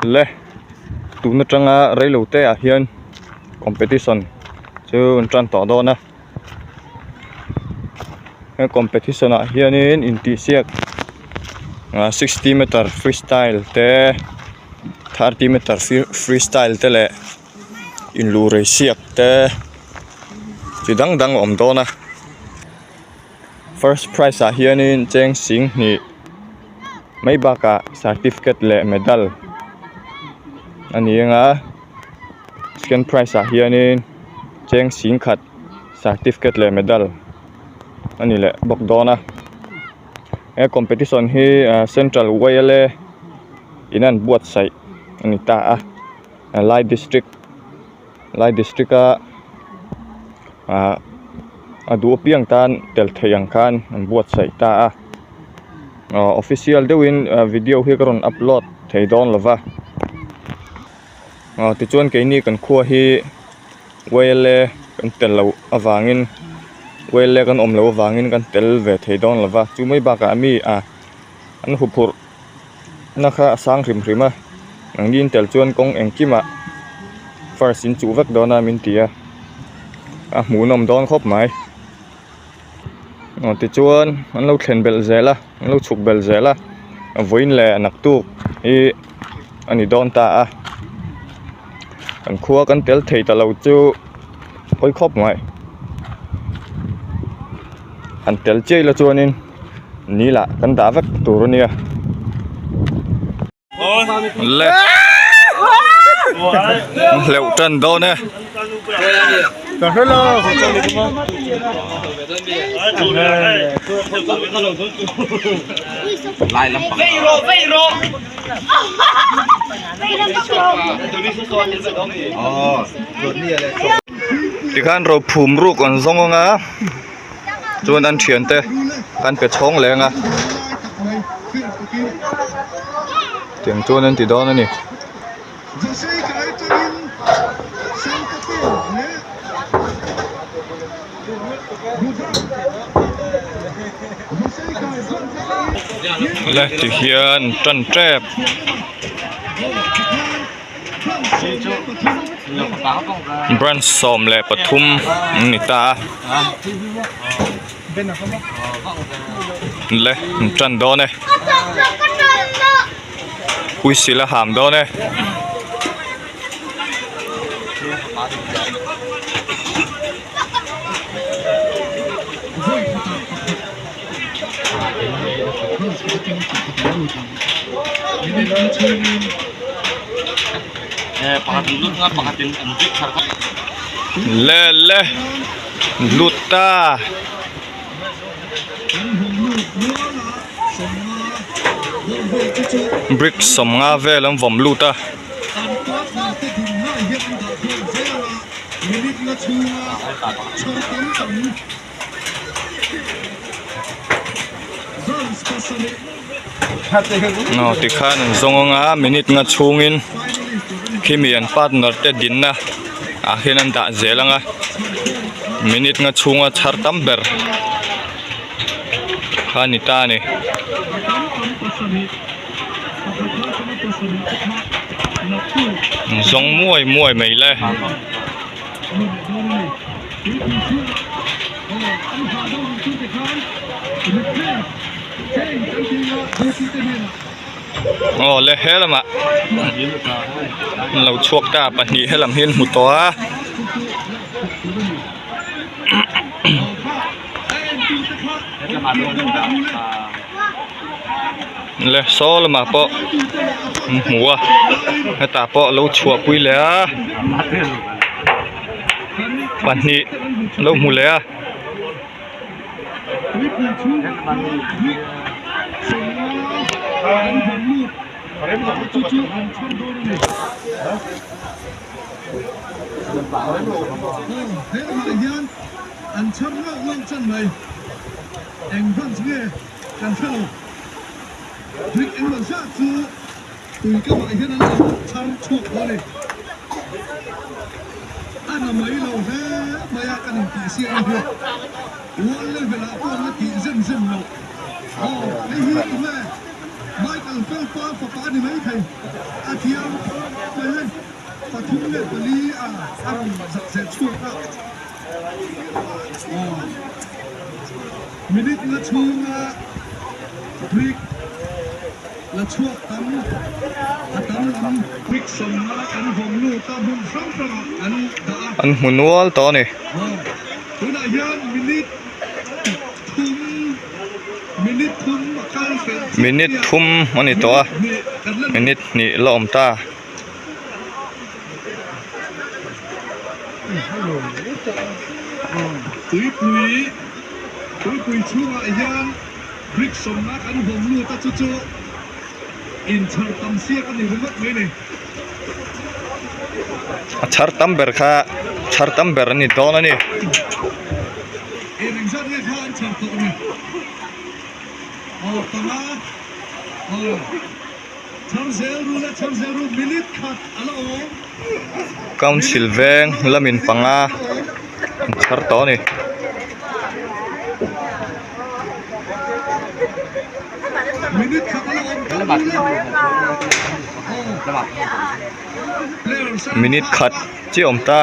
Le tun atanga reilo te ah hian competition chu an tan tawh dawn a he competition ah hianin intihsiak ah sixty meter freestyle te thirty meter freestyle te leh inluh rei siak te chi dang dang a awm dawn a. First prize ah hianin cheng sing hnih mai bakah certificate leh medal a ni ang a second prize ah hianin cheng sing khat certificate leh medal a ni leh bawk dawn a he competition hi ah central yla in an buatsaih a ni ta a helai district lai district a ah a duh apiang tan tel theih ang khan an buatsaih ta a ah official deuhin video hi ka rawn upload thei dawn lo va ah tichuan keini kan khua hi yla kan tel loh avangin yla kan awm loh avangin kan tel ve thei dawn lo va chu mai bakah mi ah an huphurh. Na kha a sang hrim hrim a engin tel chuan kawng engkimah first in chuh vek dawn a min ti a a hmuhnawm dawn khawp mai aw tichuan an lo thlen belh zel a an lo chhuk belh zel a vawiin leh naktuk hi a ni dawn ta a kan khua kan tel thei ta lo chu pawi khawp mai han tel chiah ila chuanin. Ni lah kan dah vek tur a nia. Le hleuh tan dawn e. Tikhan rophum ruk an zawng ang a. Chuan an thiante an pe chhawng leng a tiang chuan an ti dawn a ni. Le tihian tan tep. Branch 13 an ni ta a le an tan dawn e whistle a ham dawn e. Le le lut ta. Brick 50 vel an vawm lut a. Aw tikhan an zawng ang a minute nga chhungin khimi an partner te dinna ah hian an dah zel ang a minute nga chhunga chhar tam ber kha a ni ta a ni. Zawng muai muai mai le. Aw le he lamah an lo chhuak ta pahnih helam hi an hmu tawh a. Le saw lamah pawh an hmu a hetah pawh lo chhuahpui leh a. Pahnih lo hmu leh a. An hmu nual tawh a ni. Minute thum a ni tawh a minute hnih la awm ta. A chhar tam ber kha chhar tam ber a ni dawn a ni. Council veng lamin panga an chhar tawh a ni. Minute khat chiah awm ta.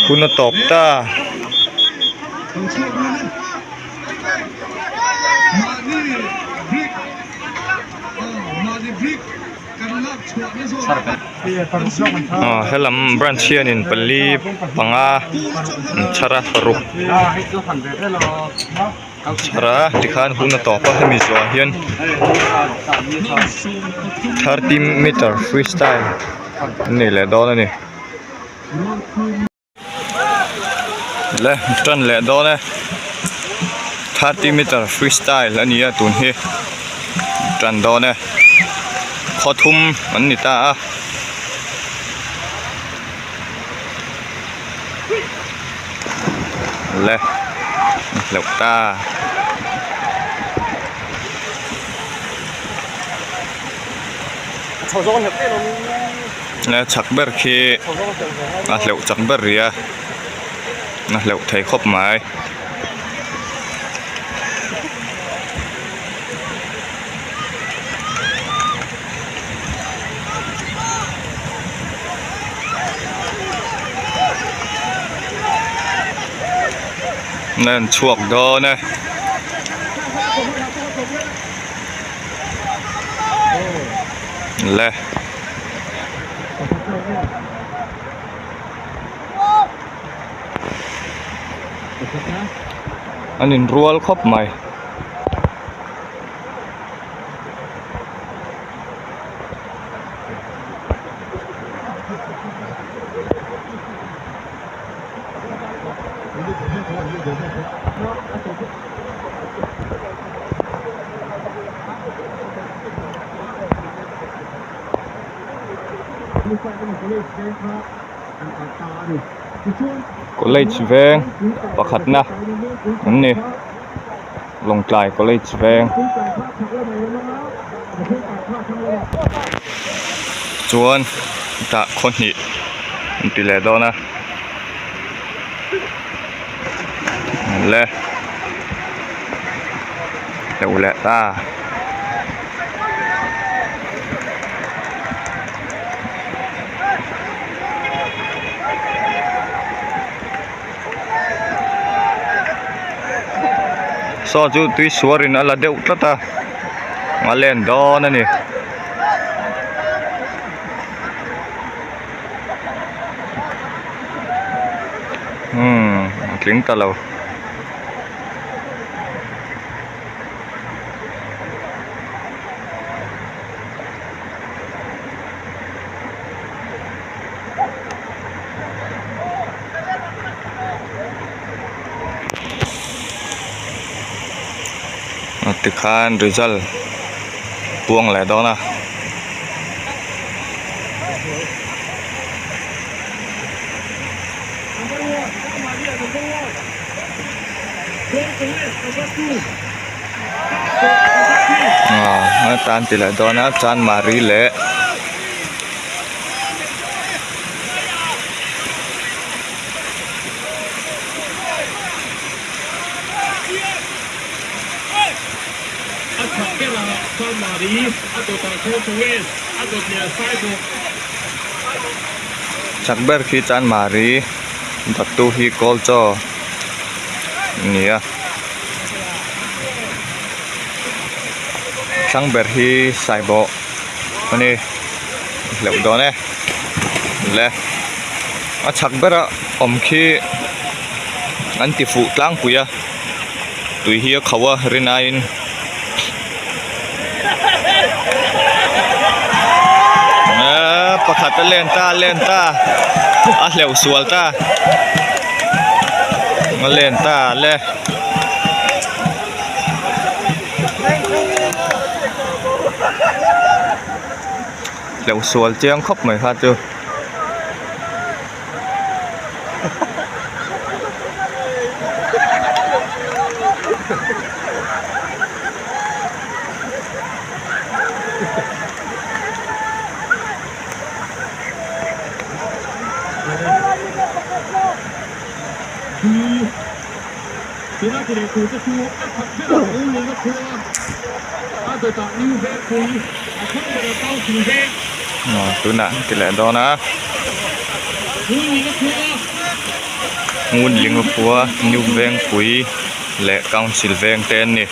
Hun a tawp ta. Aw helam branch hianin pali panga an chhar a paruk an chhar a tikhan hun a tawp a hemi zawhah hian thirty meter free style an nei leh dawn a ni. Le tan leh dawn e 30 meter freestyle a ni a tun hi tan dawn e khaw thum an ni ta a le hleuh ta. Le chak ber khi a hleuh chak ber rih a a hleuh thei khawp mai. Le an chhuak dawn e. Le. An inrual khawp mai. College veng pakhatna an ni Lawngtlai college veng chuan tah khaw hnih an ti leh dawn a le hleuh leh ta. Saw chu tui suar in a la deuh tlat a a len dawn a ni. Umm a tling ta lo. Tikhan result puang leh dawn a. Aaa tan ti leh dawn a chanmari leh. Chak ber khi chanmari dawttu hi kawl chaw a ni a thlang ber hi saibawh a ni hleuh dawn e le a chhak bera awm khi an ti fuh tlangpui a tui hi a kho a rin aiin eee pakhat a len ta a len ta a hleuh sual ta a len ta le. Hleuh sual chiang khawp mai kha chu. Aw tunah an ti leh dawn a Ngunlinga khua New Vengpui leh Council veng te an ni.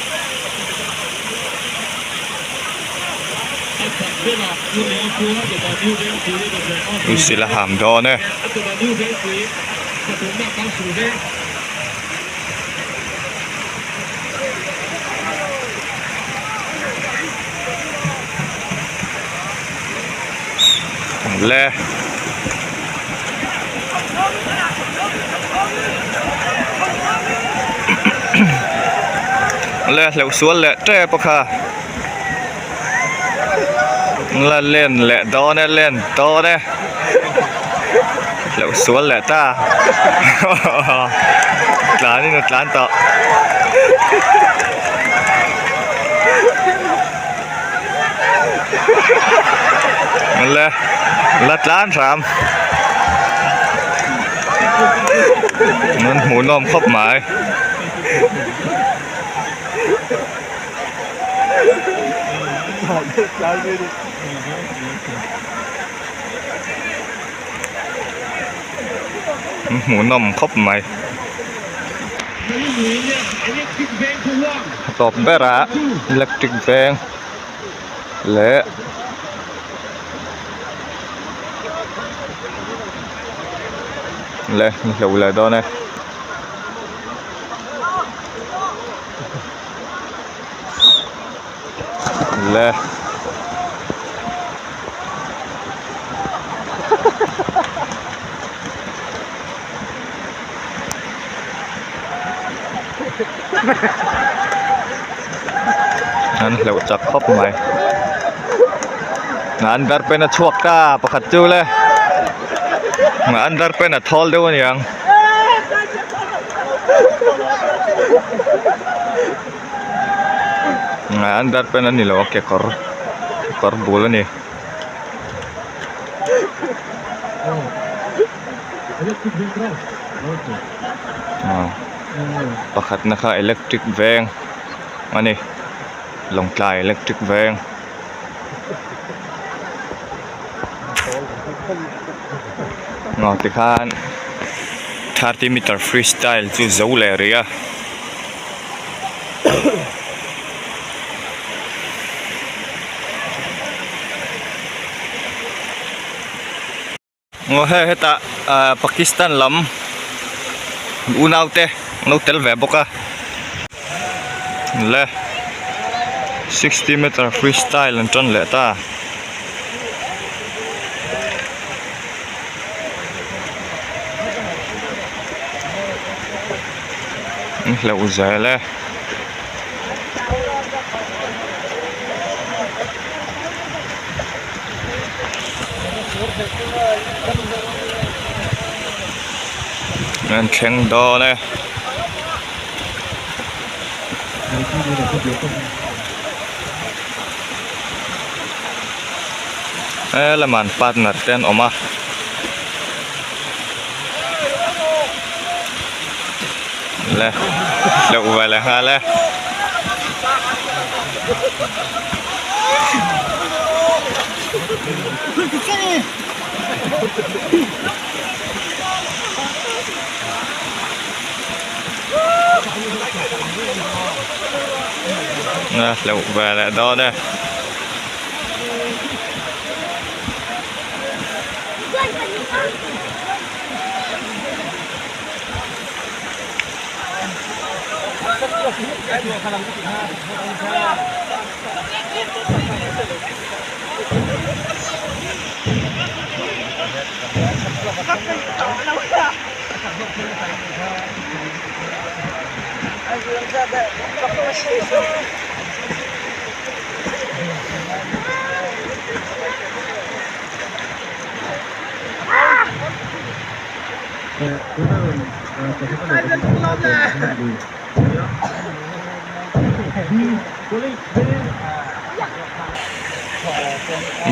Whistle a ham dawn e. Le le hleuh sual leh tep a kha la len leh dawn e len dawn e hleuh sual leh ta tlan in a tlan tawh. Le la tlan hram an hmuhnawm khawp mai. Hmuhnawm khawp mai. A tawp berah electric veng leh leh ni hlauh leh dawn e. Le. An hleuh chak khawp mai. An dar pen a chhuak ta pakhat chu le. An dar pen a thawl deuh aniang. An dar pen a ni lo a kekawr kekawr bul a ni. Pakhatna kha electric veng a ni Lawngtlai electric veng. Aw tikhan 30 meter freestyle chu zo leh rih a. Aw hei hetah ah Pakistan lam unau te an lo tel ve bawk a le 60 meter freestyle an tan leh ta. An hlauh zel e. An thleng dawn e. He lamah an partner te an awm a. Le hleuh ve leh nghal e. A hleuh ve leh dawn e.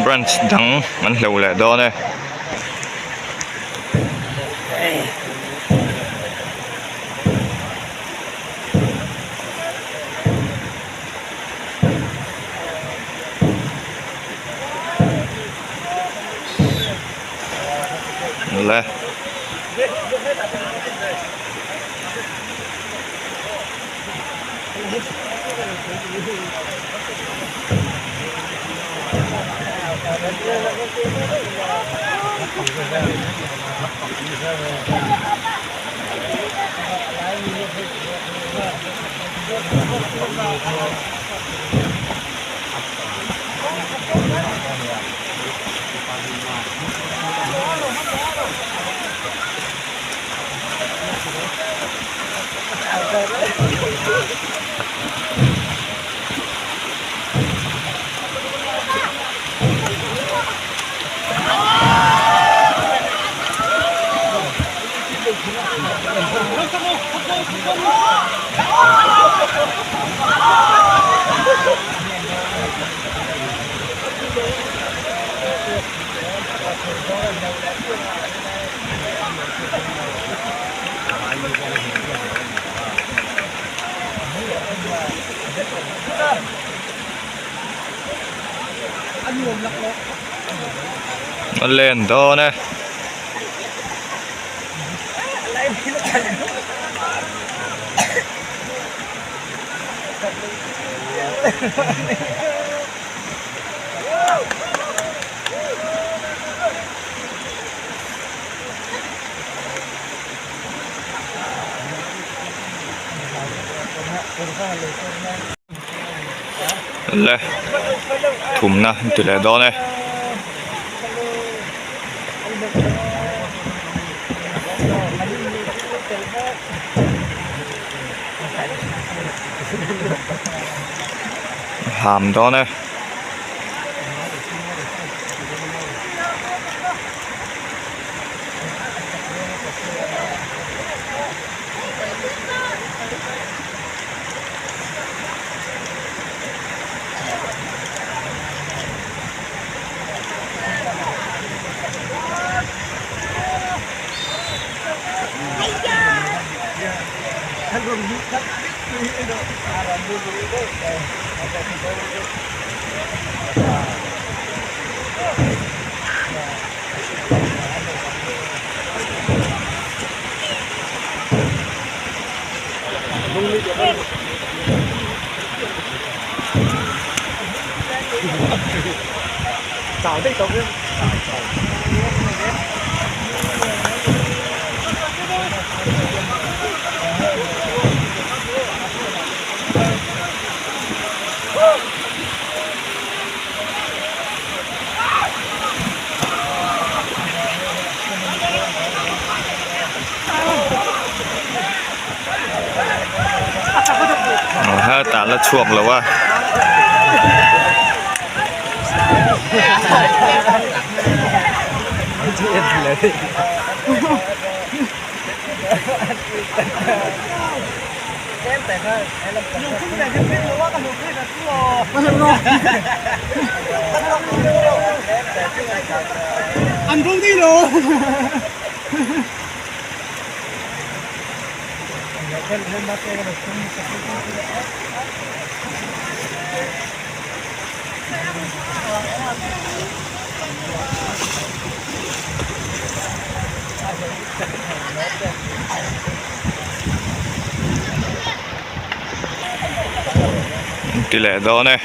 Branch dang an hleuh leh dawn e. Le. A len dawn e. Le thumna an ti leh dawn e. Ham dawn e. Hetah la chhuak lo a. Ti leh dawn e.